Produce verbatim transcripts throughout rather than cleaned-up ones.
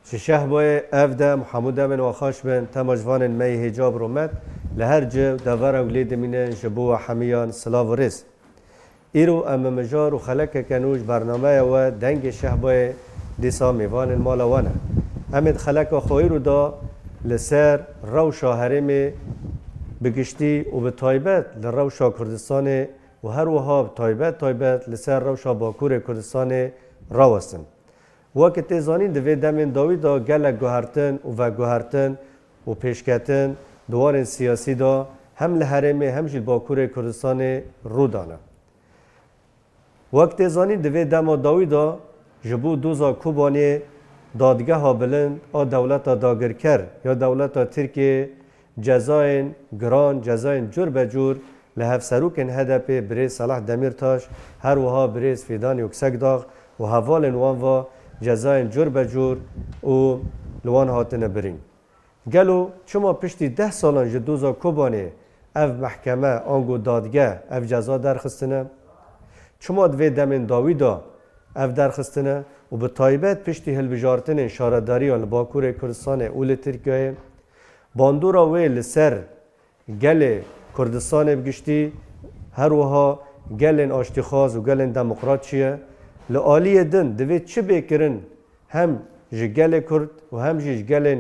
Ji Şehboyê ev dem hemû demên we xweş bin, temaşvanên me yê hêja bi rûmet, li her cih û devera ku lê dimînin ji bo we hemiyan silav û rêz. Îro em bi mijar û xelekeke nû ji bernameya we Dengê Şehboyê dîsa mêvanên mala we ne. Em ê di xeleka xwe îro de li ser rewşa herêmê bi giştî û bi taybet li rewşa Kurdistanê û her wiha bi taybet taybet li ser rewşa Bakurê Kurdistanê rawestin. Weke tê zanîn, di vê demên dawî de gelek guhertin û veguhertin û pêşketin di warên siyasî de hem li herêmê hem jî li Bakurê Kurdistanê rû dane. Wek tê zanîn, di vê dema dawî de ji bo doza Kobaniyê dadgeha bilind a dewleta dagirker ya dewleta Tirkiyê cezayên giran, cezayên cur be cur li hevserokên H D P birêz Selah Demîrtaş, her wiha birêz Fîdan Yuksekdag û hevalên wan ve cezayên cur be cur û li wan hatine birîn. Gelo çima piştî deh salan ji doza Kobanê ev mehkeme ango dadgeh ev ceza derxistine? Çima di vê demên dawî de ev derxistine û bi taybet piştî hilbijartinên şaredariyan li Bakurê Kurdistanê û li Tirkiyeyê bandora wê li ser gelê Kurdistanê bi giştî, her wiha gelên aştîxwaz û gelên demokrat çi ye? Li aliyê din divê çi bê kirin hem ji gelê Kurd û hem jî ji gelên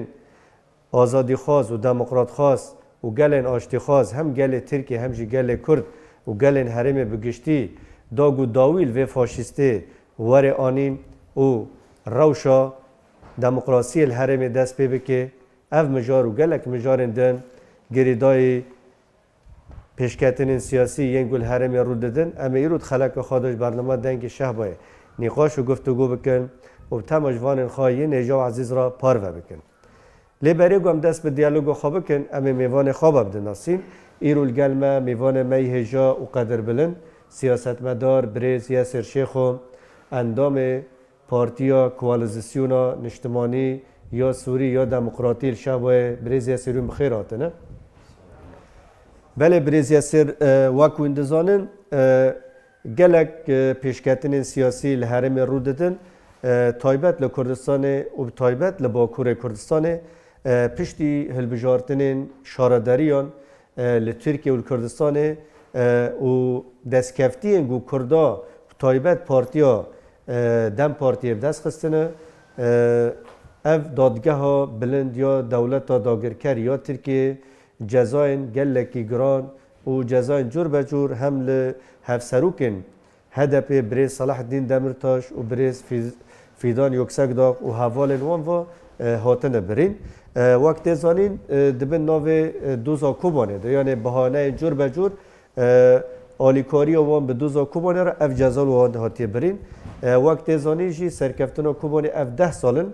azadîxwaz û demokratxwaz û gelên aştîxwaz, hem gelê Tirkî hem jî gelê Kurd û gelên herêmê bi giştî, da ku dawî li vê faşîstê were anîn û rewşa demokrasiyê li herêmê dest pê bike. Ev mijar û gelek mijarên din girêdayî pêşketinên siyasî yên ku li herêmê rû didin. Em ê îro di xeleka xwe de ji bernama Dengê Şehbayê nîqaş û guftûgû bikin û bi tema ji vanên xwe yên hêja û ezîz re parve bikin. Lê berê ku em dest bi diyaloga xwe bikin, em ê mêvanê xwe ve bidinasîn. Îro li gel me mêvanê me yê hêja û qedirbilind, siyasetmedar birêz Yesêr Şêxo, endamê Partiya Koalîzîsyona Niştimanî ya Sûrî ya Demokratî li Şehbayê, birêz Yesêr, hûn bi xêr hatine. Belê birêz Yesêr, e, wek hûn dizanin, e, gelek, e, pêşketinên siyasî li herêmê rû didin, e, taybet li Kurdistanê û bi taybet li Bakurê Kurdistanê, e, piştî hilbijartinên şaredariyan, e, li Tirkiye û li Kurdistanê, e, û destkeftiyên ku Kurda, bi taybet partiya, e, DEM Partiyê bi dest xistine, e, ev dadgeha bilind ya dewleta dagirker ya Tirkiyê cezayên gelekî giran û cezayên cur be cur hem li hevserokên H D P birêz Selahaddîn Demirtaş û birêz Fîz-, Fîdan Yuksekdag û hevalên wan ve, e, hatine birîn. E, wek tê zanîn, e, di bin navê, e, doza Kobanê de, yanê bahaneyên cur be cur, e, alîkariya wan bi doza Kobanê re ev ceza li wan hatiye birîn. E, wek tê zanîn jî serkeftina Kobanê ev deh sal in.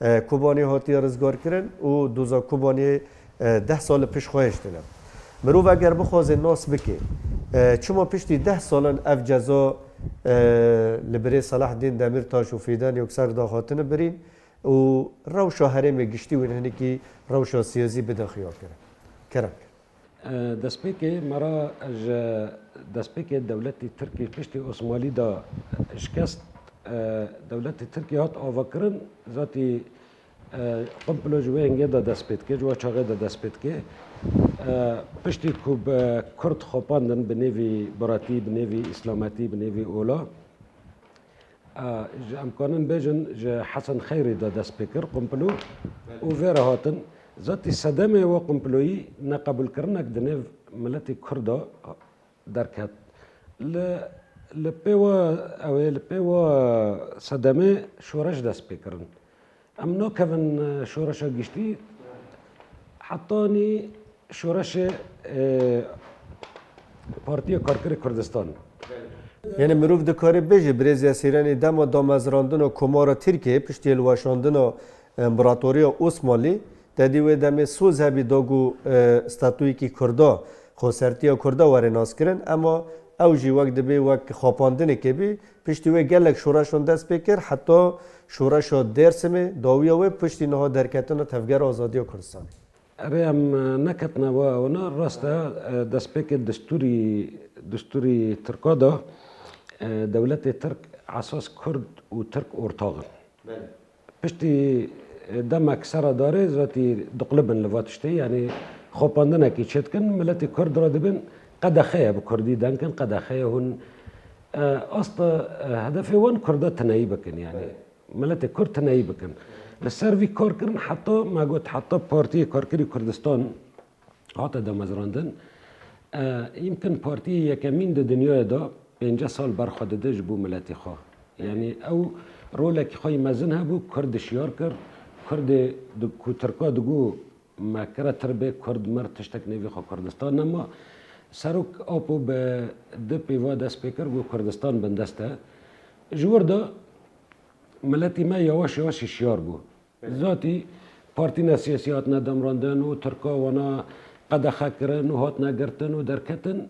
E, Kobanê hatiye rizgarkirin û doza Kobanê, e, deh sal li pişt xwe hiştine. Mirov eger bixwaze nas bike, e, çima piştî deh salan ev ceza, e, li birê Selahaddîn Demirtaş û Fîdan Yuksekdag hatine birîn û rewşa herêmê giştî win hinekî rewşa siyasî bide xiya kirin? Kerem. E, destpêkê me re ji destpêkê dewletî Tirkî piştî Osmanlî de şikest, e, dewletê Tirkî hat avakirin, zatî, e, komplo ji wê hingê de dest pê dike, ji wê çaxê de dest pê dike. E, piştî ku bi Kurd xapandin bi nêvî biratî, bi nêvî îslametî, bi nêvî ola, A, ji, em kanin bêjin, ji Hesen Xeyrî de dest pê kir komplo û vê re hatin. Zatî sedemê wê komployî neqebûlkirinek di nêv miletê Kurda derket. Li, li pê wê, ew ê li pê wê sedemê şoreş dest pê kirin. Em nakevin, e, şoreşa giştî, hetanî şoreşê, e, Partiya Karkerê Kurdistan. Yanî mirov dikare bêje, birêz Yesêr, yanî dema damezrandina Komara Tirkiyeyê piştî hilweşandina, e, Împaratoriya Osmanlî, te dî wê demê soz hebî da ku, e, statuyekî Kurda, xwesertiya Kurda were naskirin, ema ew jî wek dibê wek xapandinekê bî, piştî wê gelek şoreşan dest pê kir, heta şoreşa Dêrsimê, dawiya wê piştî niha derketina Tevgera Azadiya Kurdistanê. Erê, em, e, neketine we ewna, rast e, e, destpêkê destûrî, destûrî Tirka de, e, dewletê Tirk esas Kurd û Tirk ortax in. Belê. Piştî, e, demek sera darê zatî diqulibin li va tiştê, yanî xapandinekî çêdikin, miletê Kurd re dibin qedexe ye bi Kurdî deng kin, qedexe ye hûn, e, asta, e, hedefê wan Kurda tineyî bikin, yanî miletê Kurd tineyî bikin. Li ser vî kar kirin, heta me got, heta Partiyê Karkerî Kurdistan hate damezrandin. E, yimkin partiyê yekemîn di dinyayê de pêncî sal ber xwe dide ji bo miletê xwe. Yanî ew rolekî xwe yî mezin hebû, Kurd dişiyar kir, Kurdê di-, ku Tirka digot me kire tir bê, Kurd mir, tiştek nêvî xwe Kurdistan nema. Serok Apo bi du pêva dest pê kir, got Kurdistan bindest e. Ji wir de miletî me yawaş yawaş hişyar bû. Zatî partîna siyasî hatine demrandin û Tirka wana qedexe kirin û hatine girtin û derketin.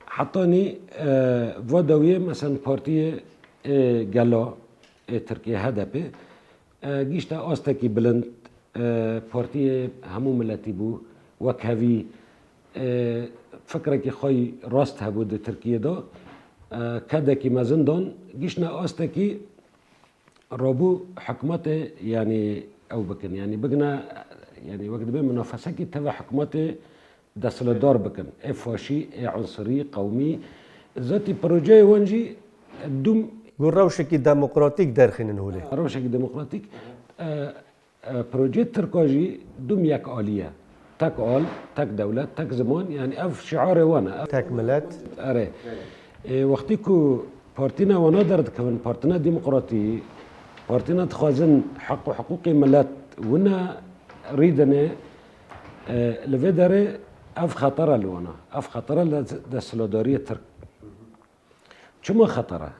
Hetanî, e, va dawiyê, mesen partiyê, e, gelo, ê Tirkiyê, H D P, e, gîşte astekî bilind, e, partiyê hemû miletî bû, wekhevî, e, fikrekî xwe yî rast hebû di Tirkiyê de, e, kedekî mezin dan, gîştine astekî rabû hikûmetê, yanî ew bikin, yanî bigine, yanî wek dibê minafesekî teve hikûmetê desthilatdar bikin. Ê faşî, ê unsirî, qewmî. Zatî projeyê wan jî dûm Ku rewşekî demokratîk derxînin holê. Rewşekî demokratîk, e, e, projeyê Tirka jî dûm yek alî ye. Tek al, tek dewlet, tek ziman, yanî ev şiarê wan e. Tek milet. Erê. Ê, wextî ku partîna wana derdikevin, partîna demokratî, partîna dixwazin heq û hiqûqê milet wina rîdine, e, li vê derê ev xeter e li wana. Ev xeter e li desthilatdariyê Tirk. Çima xeter e?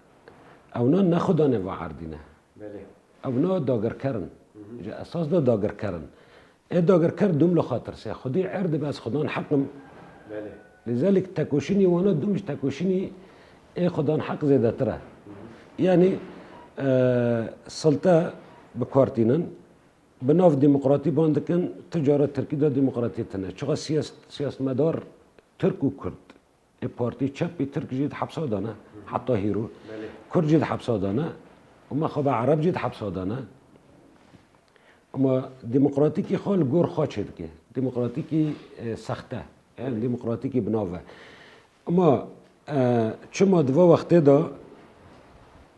Ewna ne xudanê va erdî ne. Belê. Ewna dagirker in. Ji esas de dagirker in. Ê dagirker dûm li xwe tirse. Xwedî erd dibe ez xudan heq im. Belê. Lîzelîk tekoşînî wana dûm ji tekoşînî ê xudan heq zêdetir e. Yanî, e, silte bi kar tînin, bi nav demokratî ban dikin, tu cara Tirkî de demokratî tine. Çiqa siyas-, siyasetmedar Tirk û Kurd. Ê partî çepî Tirk jî di hepsa de ne, heta hîro. Belê. Kurd jî di hepsa de ne. Û mexabe Ereb jî di hepsa de ne. Ama demokratîkî xwe li gor xwe çêdike. Demokratîkî, e, sexte. Yanî demokratîkî bi nav e. Ama, e, çima di va wextê de,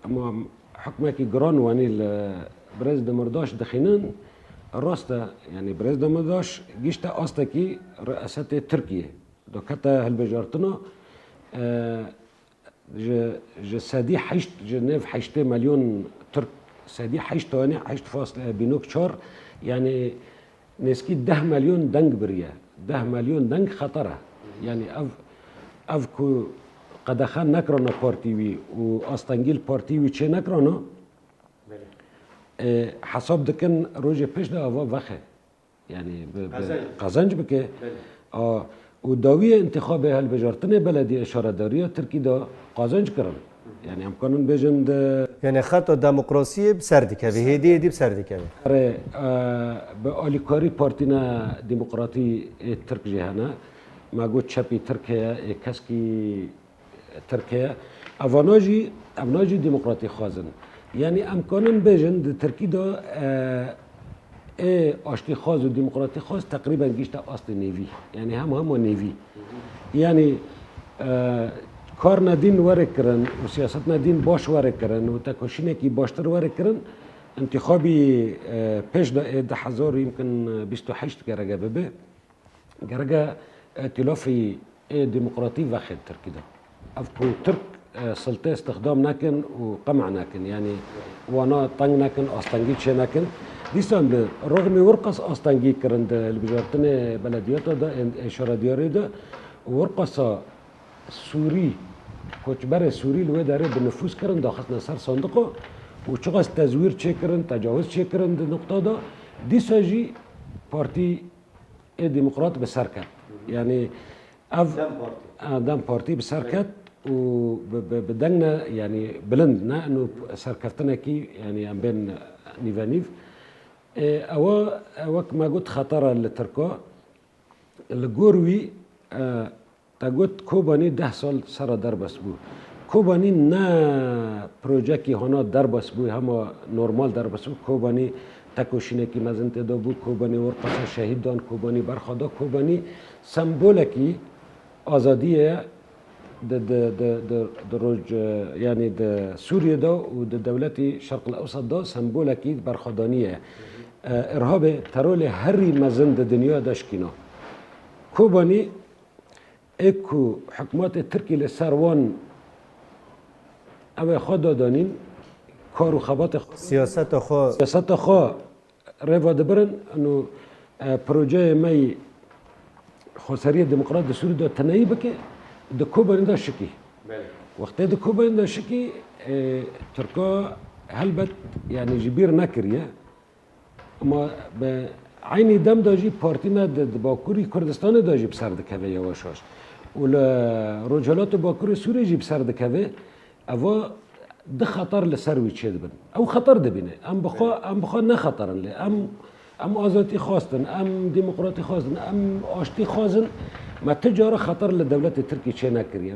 ama hukmekî giran wanî li Birêz Demirdaş dixînin, rast e, yanî Birêz Demirdaş gişte astekî riyasetê Tirkiyê. Do kete hilbijartina, e, ji, ji sedî heşt, ji nêv heştê milyon Tirk, sedî heşt tane, heşt fasle bînok çar, yanî nêzkî deh milyon deng biriye. Deh milyon deng xeter e. Yanî ev, ev ku qedexe nekirana partî wî û astengî li partî wî çê nekirana, Belê. e, hesab dikin rojê pêş de ava vexe. Yanî bi, bi Qezenc. qezenc bike. Belê. A, û dawiyê întîxabê hilbijartinê belediyê şaredariya Tirkî de qezenc kirin. Yanî em kanin bêjin de Yanî xeta demokrasiyê bi ser dikeve, hêdî hêdî bi ser dikeve. Erê, e, bi alîkarî partîna demokratî ê Tirk jî hene. Me got çepî Tirk heye, ê keskî Tirk heye. Evana jî, evna jî demokratî xwazin. Yanî em kanin bêjin di Tirkî de, e, ê aştî xwaz û demokratî xwaz teqrîben gişte astê nêvî. Yanî hema hema nêvî. Yanî, e, kar nedîn were kirin û siyaset nedîn baş were kirin û tekoşînekî baştir were kirin, întîxabî, e, pêş de ê du hezar û yimkin bîst û heşt gereke bibe. Gereke îtîlafî ê demokratî vexê Tirkî de. Ev ku Tirk, e, siltê istixdam nekin û qema nekin, yanî wana teng nekin, astengî çê nekin. Dîsan bi rexmî wir qas astengî kirin di hilbijartinê belediyata de, ê, ê şarediyarê de, wir qasa Sûrî, koçberê Sûrî li wê derê bi nifûs kirin, daxistine ser sandiqo û çiqas tezwîr çêkirin, tecawuz çêkirin di nuqta de, dîsa jî partî ê demokrat bi ser ket. Yanî ev Dem Partî. a, Dem Partî bi ser ket û bi, bi, bi deng ne, yanî bilind ne, ino serkeftinekî, yanî em bên nîvenîv. E, ewa, e, wek me got xetera li Tirka, li gor wî, e, te got Kobanî deh sal sera derbas bû. Kobanî ne projekî hana derbas bû, hema normal derbas bû. Kobanî tekoşînekî mezin tê de bû, Kobanî wir qasa şehîd dan, Kobanî berxwe da, Kobanî sembolekî azadiyê ye di, di, di, di, di roj, e, yanî di Sûriyê de û di dewletî Şerqil Ewsat de sembolekî berxwedaniyê ye. E, îrhabê, terorê herî mezin di dinya de şikîna. Kobanî ê ku hikûmetê Tirkî li ser wan ew ê xwe dadanîn, kar û xebatê xwe, Siyaseta xwe. siyaseta xwe rêva dibirin, û, e, projeyê me yî xweseriyê demokrat di Sûrî de tineyî bike, di Kobanî de şikî. Belê. Wextê di Kobanî de şikî, e, Tirka helbet, yanî ji bîr nekiriye. Ama bi eynî dem de jî partî me di, di Bakurî Kurdistanê de jî bi ser dikeve yewaş yewaş. Û li Rojhilat û Bakurê Sûriyê jî bi ser dikeve. Eva du xeter li ser wî çêdibin. Ew xeter dibîne. Em bi xwe, em bi xwe ne xeter in lê. Em, em azadî xwestin, em demokratî xwestin, em aştî xwazin. Me tu cara xeter li dewletê Tirkî çê nekiriye.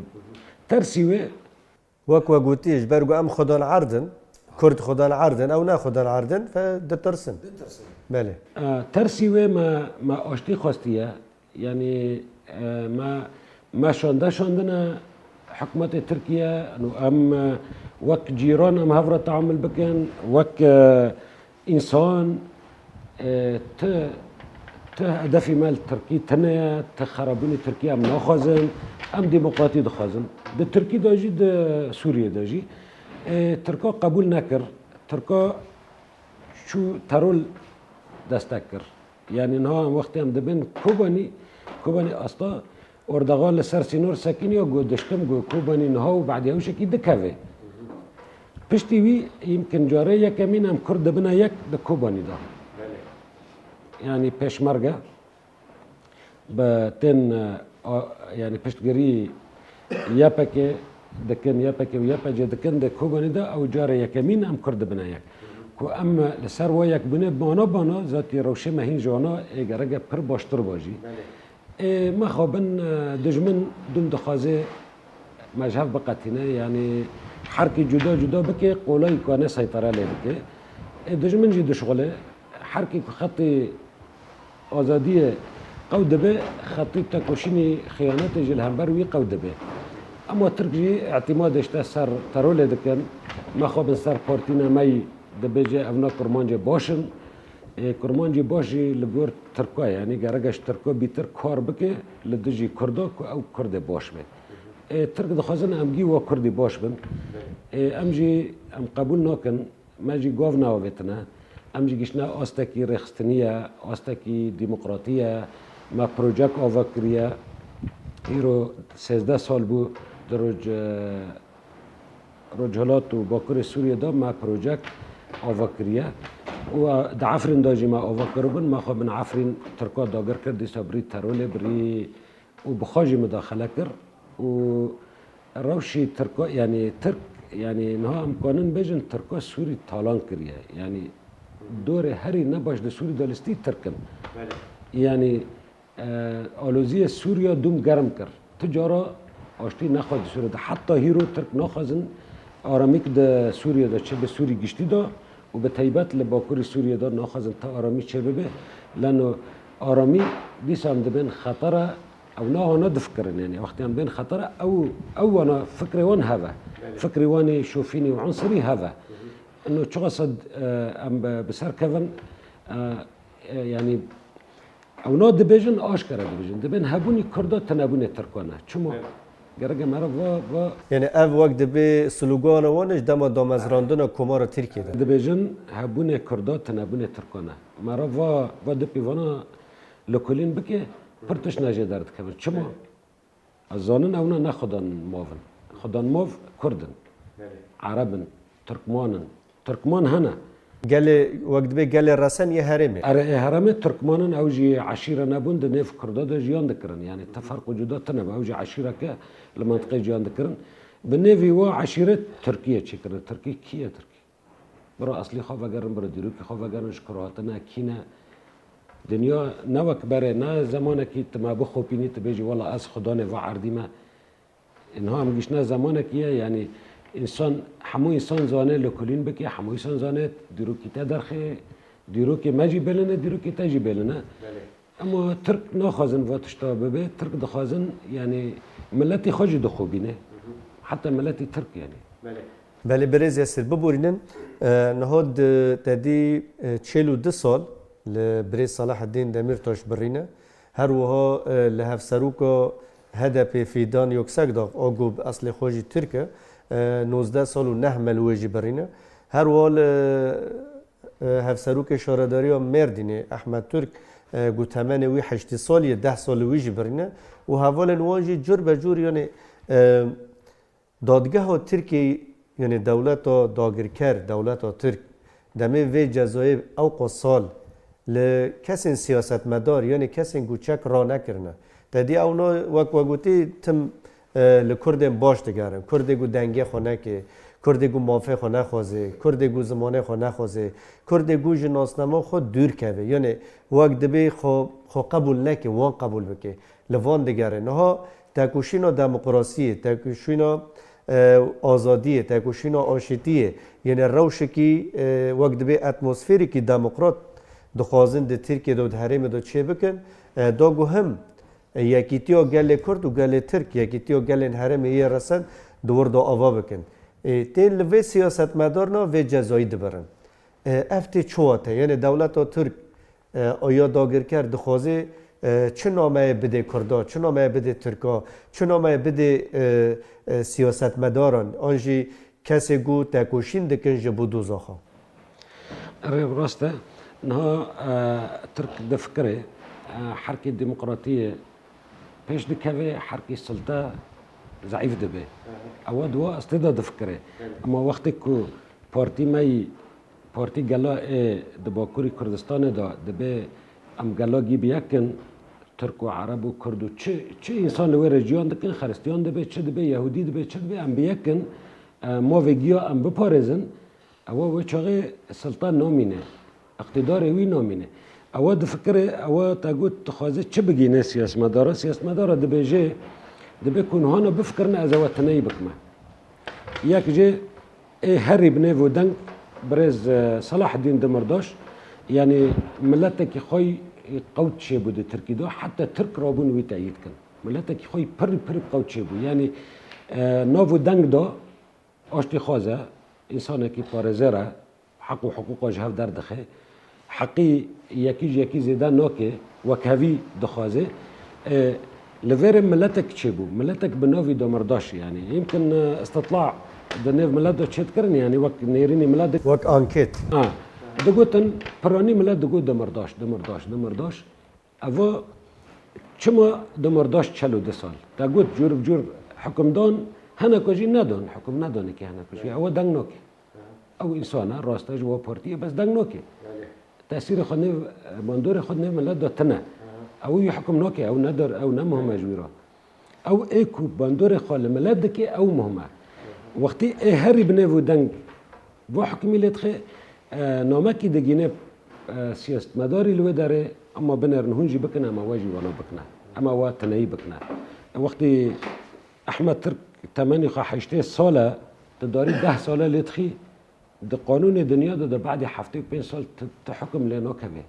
Tersî wê Wek we gotî, ji ber ku em xwedan erd in, Kurd xwedan erd in, ew ne xwedan erd in, fe ditirsin. Ditirsin. Belê. E, tersî wê me, me aştî xwestiye. Yanî, e, me, me şande şandine hikûmetê Tirkiye, û em, e, wek cîran em hev re teamul bikin, wek, e, însan, e, ti, ti hedefî me li Tirkî tune ye, ti xerabûnî Tirkî em naxwazin, em demokratî dixwazin. Di Tirkî de jî, di Sûriyê de jî, e, Tirka qebûl nekir. Tirka çû terol destek kir. Yanî niha em wextê em dibên Kobanî, Kobanî asta Ordaxan li ser sînor sekiniya, got, dişkim, got, Kobanî niha û badî hewşekî dikeve. Piştî wî, yimkin carê yekemîn em Kurd dibine yek di Kobanî de. Belê. Yanî pêşmerge bi tên, e, a, yanî piştgirî Y P G dikin, Y P G û Y P C dikin, di Kobanî de ew carê yekemîn em Kurd dibine yek. Ku em li ser wa yekbûnê bana bana, zatî rewşê me hîn ji wana ê gereke pir baştir ba jî. Belê. Ê, mexabin, e, dijmin dûm dixwaze me ji hev biqetîne, yanî herkî cuda cuda bike, qolayî ku ne seytara lê bike. Ê, dijmin jî dişuxile, herkî ku xetê azadiyê qew dibe, xetî tekoşînî xiyanetê jî li hember wî qew dibe. Ema Tirk jî îtîmadê işte ser terolê dikin, mexabin ser partî nemeyî dibêje evna kurmancê baş in. Ê, kurmancî baş jî li gor Tirka, yanî gereke ji Tirka bîtir kar bike li dijî Kurda ku ew Kurdê baş be. Ê, Tirk dixwazin em gî wa Kurdî baş bin. Ê, em jî em qebûl nakin, me jî gav neavêtine. Em jî giştine astekî rêxistinî ye, astekî demokratî ye, me projek ava kiriye. Îro sêzdeh sal bû di roj, e, Rojhilat û Bakurê Sûriyê de me projek ava kiriye. Û, e, di Efrîn de jî me ava kiribin. Me xwe bin Efrîn Tirka dagir kir, dîsa birî terolê, birî û bi xwe jî mudaxele kir. Û rewşî Tirka, yanî Tirk, yanî niha em kanin bêjin Tirka Sûrî talan kiriye. Yanî dorê herî nebaş di Sûrî de listî Tirk in. Belê. Yanî E, aloziyê Sûriya dûm germ kir. Ti cara aştî nexwest di Sûriya de. Heta hîro Tirk naxwazin aramîk di Sûriya de çêbe, Sûrî giştî de û bi teybet li bakurî Sûriya de naxwazin ti aramî çêbibe. Leno aramî dîsa em dibên xetere, ew nahana difikirin. Yanî wextê em bên xetere, ew, ew wana fikrê wan heve. Belê. Fikrê wan ê şofînî û unsirî heve. Ino çiqas, e, em bi, bi ser kevin, e, e, yanî Ew na dibêjin, aşkere dibêjin. Dibên hebûnî Kurda, tinebûnê Tirkan e. Çima? Evet. Gerek e meriv va, va Yani ev wek dibê slogana wan e ji dema damezrandina Komara Tirkiyê de. Dibêjin hebûnê Kurda, tinebûnê Tirkan e. Meriv va, va du pîvana lêkolîn bike, pir tişt ne jê derdikevin. Çima? Evet. Ez zanin ewna ne xudan mov in. Xudan mov Kurd in. Belê. Ereb in. Tirkman in. Tirkman hene. Gelê, wek dibê gelê resen yê herêmê. Erê, ê herêmê Tirkman in, ew jî eşîre nebûn, di nêv Kurda de jiyan dikirin. Yanî ti ferq û cuda tine be. Ew jî eşîreke li mentiqê jiyan dikirin. Bi nêvî wa eşîre Tirkiye çêkirin. Tirkî kî ye Tirkî? Bira eslî xwe vegerin, bira dîrokî xwe vegerin, ji kuro hatine, kî ne? Dinya ne wek berê, ne zemanekî tu me bixopînî, tu bêjî, wela ez xudanê va erdî me. Niha em giştine zemanekî ye, yanî însan, hemû însan zane lêkolîn bike, hemû însan zane dîrokî te derxê, Dîrokê me jî bêlin e, dîrokê te jî bêlin e. Belê. Ema Tirk naxwazin va tişta bibe, Tirk dixwazin, yanî miletê xwe jî dixwebîne. Heta miletê Tirk, yanî. Belê. Belê, birêz Yasir, biborînin. E, niha di tedî, e, çil û du sal li birêz Selahaddîn Demîrtaş birîne. Her wiha, e, li hevseroka H D P Fîdan Yüksekdağ, a ku bi eslê xwe jî Tirk e, e, nozdeh sal û neh meh li wê jî birîne. Her wiha li, e, hevserokê şaredariya Mêrdînê Ehmed Türk, e, ku temenê wî heştê salî ye, deh sal li wî jî birîne. Û hevalên wan jî cur be cur, yanî, e, Dadgeha Tirkiyeyê, yanî dewleta dagirker, dewleta Tirk, demê vê cezayê ewqas sal li kesên siyasetmedar, yanî kesên ku çek ranekirine. Te dî ew na, wek we gotî, tim, e, li Kurdên baş digerin. Kurdê ku dengê xwe neke, Kurdê ku mafê xwe nexwaze, Kurdê ku zimanê xwe nexwaze, Kurdê ku ji nasnama xwe dûr keve. Yanî wek dibê xwe, xwe qebûl neke, wan qebûl bike. Li van digere. Niha tekoşîna demokrasiyê, tekoşîna, e, azadiyê, tekoşîna aşîtiyê, yene rewşekî, e, wek dibê atmosferekî demokrat dixwazin di Tirkiyê de û di herêmê de çêbikin, e, da ku him, e, yekîtiya gelê Kurd û gelê Tirk, yekîtiya gelên herêmê yê resen di wir de ava bikin. E, tên li vê siyasetmedarna vê cezayî dibirin. E, ev tê çawa te? Yene dewleta Tirk, e, aya dagirker dixwaze, e, çi nameyê bidê Kurda, çi nameyê bidê Tirka, çi nameyê bidê, e, e, siyasetmedaran, an jî kesê ku tekoşîn dikin ji bo doza xwe? Rê rast e. Niha, e, Tirk difikire, e, herkê demokratiyê pêş dikeve, herkê silte zeîf dibe. Ewa di wa astê de difikire. Ema wextê ku partî me yî, partî gela ê di Bakurê Kurdistanê de dibe, em gela gî bi yek in, Tirk û Ereb û Kurd û çi, çi însan li wê re jiyan dikin, Xiristiyan dibe, çi dibe, Yehûdî dibe, çi dibe, em bi yek in, e, mavê giya em biparêzin, ewa wê çaxê siltan namîne, iqtîdarê wî namîne. Ewa difikire, ewa te got dixwaze çi bigîne siyasetmedara? Siyasetmedara dibêje, dibe ku niha ne bifikirine ez ewa tineyî bikime. Yek jê ê herî bi nêv û deng birêz, e, Selahaddîn Demirtaş, yanî miletekî xwe yî qewt çêbû di Tirkî de, heta Tirk rabûn wî teyîd kin. Miletekî xwe yî pirî pirî qewt çêbû. Yanî, e, nav û deng da, aştî xwaze, însanekî parêzer e, heq û hiqûqa ji hev derdixe. Heqî yekî ji yekî zêde nake, wekhevî dixwaze. E, li vêrê miletek çêbû. Miletek bi navî Demirtaş, yanî. Yimkin, e, istitla di nêv milet de çêdikirin, yanî wek nêrînê milet di- Wek anket. Ha. Digotin, piranî milet digot Demirtaş, Demirtaş, Demirtaş. Eva çima Demirtaş çel û du sal? Te got cûr bi cûr hukimdan, hineka jî nedan, hukum nedanê ke hineka jî. Ewa deng nake. Ew însan e, rast e, ji bo partiyê, bes deng nake. Tesîrê xwe nêv, bandorê xwe nêv milet de tine. Ew yî hukum nake, ew ne der, ew ne muhim e ji wî re. Ew ê ku bandorê xwe li milet dike, ew muhim e. Wextî ê herî bi nêv û deng va hukimî lê dixe, e, namekî digîne, e, siyasetmedarî li wê derê, ema binêrin hûn jî bikin, ema we jî wano bikine. Ema we tineyî bikine. Wextî Ehmed Tirk temenî xwe heştê sal e, tu darî deh sal e lê dixî, di qanûnê dinya de, di badê heftê û pênc sal tu, tu hukum lê nakevê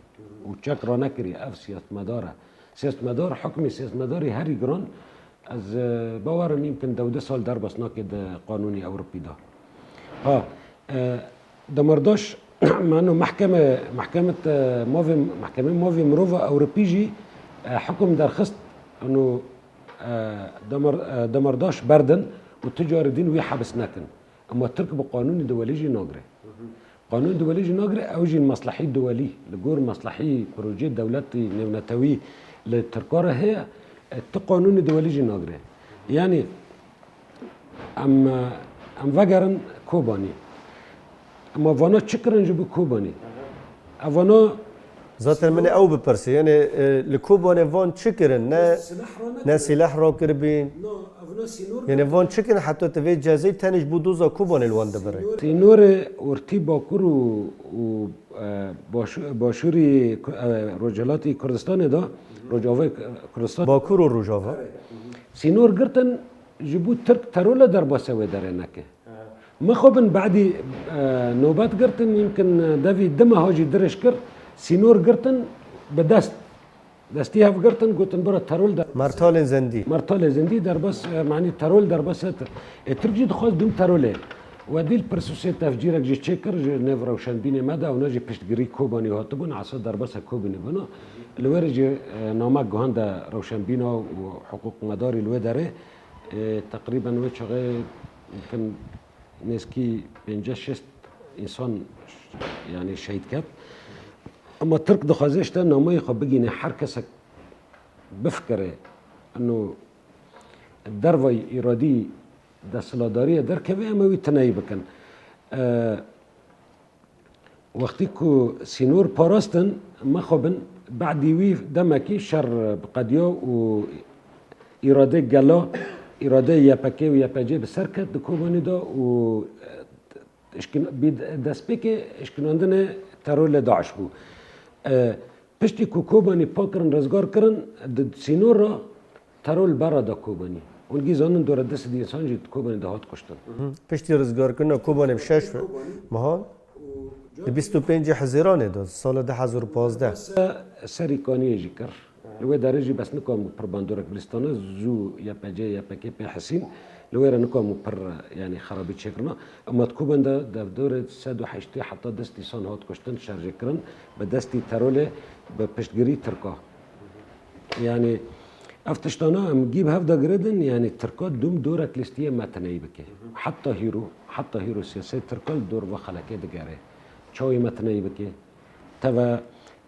û çek ranekirî, ev siyasetmedar e. Siyasetmedar, hukmê siyasetmedarî herî giran, ez, e, bawer im, yimkin dewde sal derbas nake di qanûnê Ewropî de. Ha, e, Demirtaş, meno mehkeme, mehkeme te mavê, mehkemê mavê mirova Ewropî jî, e, hukum derxist, eno, e, Demir-, e, Demirtaş berdin û tu carî din wî hebs nekin. Ema Tirk bi qanûnê duwelî jî nagire. Qanûnê duwelî jî nagire, ew jî meslehî duwelî, li gor meslehî projeyê dewletî nêwnetewî li Tirka re heye, e, tu qanûnê duwelî jî nagire. Yanî em, e, em vegerin Kobanî. Ema vana çi kirin ji bo Kobanî? Evana Zaten min ê ew bipirsî, yanî, e, li Kobanê van çi kirin? Ne, ne sîleh rakiribîn. Yanî van çi kirin heta tu vê cezayê tenê ji bo doza Kobanê li wan dibirê? Sînorê ortî Bakur û, û, e, başû-, başûrî Ku-, e, Rojhilatî Kurdistanê de, Rojavayê Kurdistan. Bakur û Rojava. Sînor girtin ji bo Tirk terole derbasê wê derê neke. Mixabin badî, e, nobet girtin, yimkin, e, devî di meha jî dirêj kir, sînor girtin, bi dest, destî hev girtin, gotin bira terol de. Mertalên zindî. Mertalê zindî derbas, e, manî terol derbas e. Ê Tirk jî dixwest dûm terolê. We dîl pirsûsê tefcîrek jî çêkir ji nêv rewşenbînê me de, ewna jî piştgirî Kobanî hatibûn, esa derbasa Kobanî bûna. Li wêrê jî, e, namek guhanda rewşenbîna û hiqûqmedarî li wê derê, e, teqrîben wê çaxê yimkin nêzkî pênceh şêst însan, yanî şehîd ket. Ema Tirk dixwaze işte nameyê xwe bigîne her kesek bifikire, eno dervayî îradî desthilatdariyê derkeve, em ê wî tineyî bikin. E, Wextî ku sînor parastin, mixabin, badî wî demekî şer bi qediya û îradê gela, îradeyê Y P G û Y P G bi ser ket di Kobanî de û, e, işkin-, bî destpêkê işkinandinê terorê DAIŞ bû. E, Piştî ku Kobanî pak kirin, rizgar kirin, di sînor re teror li ber re da Kobanî. Hûn gî zanin dora du sed însan jî di Kobanî de hat kuştin. Piştî rizgarkirina Kobanê bi şeş mehan, di bîst û pêncê Hezîranê de, sala du hezar û pazdeh. Se-, serî kaniyê jî kir. Li wê derê jî bes nikam pir bandorek bilistana, zû Y P G, Y P G pê hesîn. Li wê re nikam pir, yanî xerabî çêkirina. Ema di Kobanê de devdorê sed û heştê heta du sed însan hat kuştin, şer jî kirin, bi destî terolê, bi piştgirî Tirka. Yanî ev tiştana em gî bi hev de girêdin, yanî Tirka dûm dorek lîstiyê me tineyî bike. Heta hîro, heta hîro siyaseyê Tirka li dor va xelekê digere. Çawî me tineyî bike? Teve,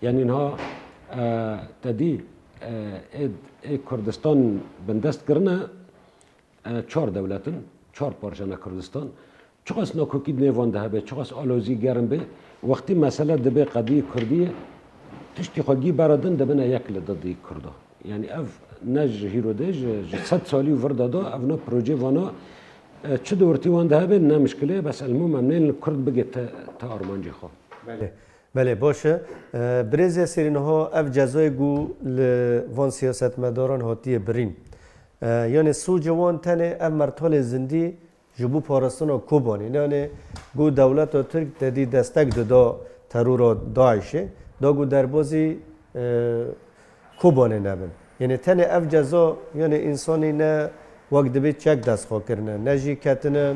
yanî niha, e, te dî, e, ê, ê Kurdistan bindest kirine, e, çar dewlet in, çar parçe ne Kurdistan. Çiqas nakokî di nêvan de hebe, çiqas alozî germ be, wextî mesele dibe qediyê Kurdiyê, tiştî xwe gî beredin dibine yek li didî Kurda. Yanî ev ne ji hîro de, ji, ji sed salî û vir de da, ev na proje vana, e, çi di ortî wan de hebe ne mişkil e, bes elmûm em nên li Kurd bigê te, te armancê xwe. Belê. Belê, baş e. E, birêz Yesîrî, niha ev cezayê ku li van siyasetmedaran hatiye birîn. E, yanî sûcê wan tenê ev mertalê zindî ji bo parastina Kobanê. Yanî ku dewleta Tirk tedî destek dida terora DAIŞê, da ku derbazî, e, Kobanê nebin. Yanî tenê ev ceza, yanî însanî ne wek dibê çek dest xwe kirine, ne jî ketine,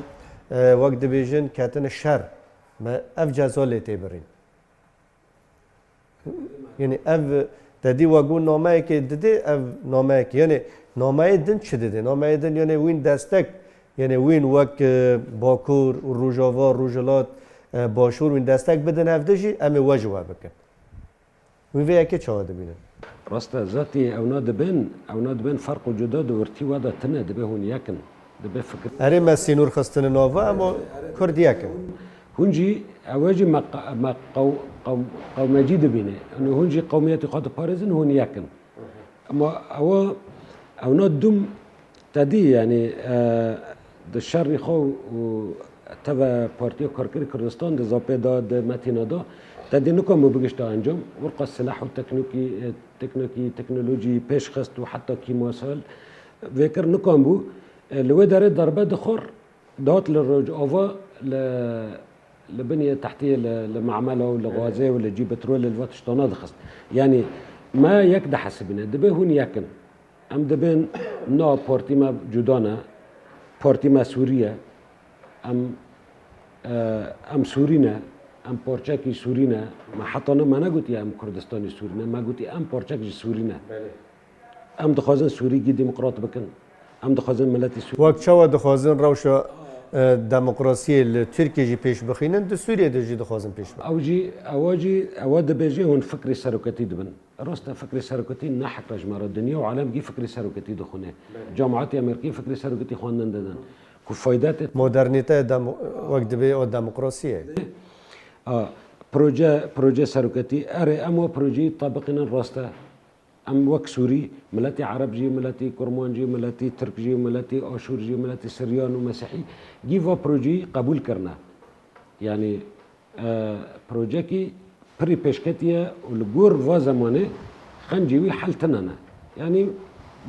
e, wek dibêjin ketine şer. Me ev ceza lê tê birîn. Yanî ev te dî we got nameyekê didê, ev nameyekê. Yanî nameyê din çi didê? Nameyê din yanî wîn destek, yanî wîn wek, e, Bakur û Rojava, Rojhilat, e, Başûr wîn destek bidin hev de jî em ê we ji we bikin. Wîn vê yekê çawa dibînin? Rast e, zatî ewna dibin, ewna dibin ferq û cuda di ortî we de tine, dibe hûn yek in. Dibe fikir. Erê me sînor xistine nava, ema Kurd yek in. Hûn jî, ew jî me qa-, me qew-, qew-, qewmecî dibîne. Yanî hûn jî qewmiyetê xwe diparêzin, hûn yek in. Ema ewa, ewna dûm te dî, yanî, e, di şerî xwe û teve Partiya Karkerê Kurdistan di zapê de, di metîna de, te dî nikam bû bigişta encam. Wirqa silah û teknokî, e, teknokî, teknolojî pêş xist û heta kîmasal vê kir nikam bû. E, li wê derê darbe dixwar. Dihat li Rojava, li, li binê tehtiyê, li, li mamela û li gazê û li cî petrolê, li va tiştana dixist. Yanî me yek dihesibîne, dibê hûn yek in. Em dibên na partî me cuda ne, partî me Sûrî ye. Em, e, em Sûrî ne, em parçekî Sûrî ne. Me heta niha me negotiye em Kurdistanê Sûrî ne, me gotiye em parçek ji Sûrî ne. Belê. Em dixwazin Sûrî gî demokrat bikin. Em dixwazin miletî Sûrî. Wek çawa dixwazin rewşa, e, demokrasiyê li Tirkiyê jî pêş bixînin, di Sûriyê de jî dixwazin pêş bixînin. Ew jî, ewa jî, ewa dibêje hûn fikrê seroketî dibin. Rast e, fikrê seroketî ne hek re ji me re. Dinya û alem gî fikrê seroketî dixwine. Cemaetê Amerîkî fikrê seroketî xwendin didin. Ku fayda te Modernîteya demo-, wek dibê o demokrasiyê. A, proje, proje seroketî, erê, em o projeyî tebiqînin, rast e. Em wek Sûrî, miletî Ereb jî, miletî Kurman jî, miletî Tirk jî, miletî Aşûr jî, miletî Siryan û Mesîhî, gî va projeyî qebûl kirine. Yanî, e, projekî pirî pêşketî ye û li gor va zemanê xencî wî hel tine ne. Yanî,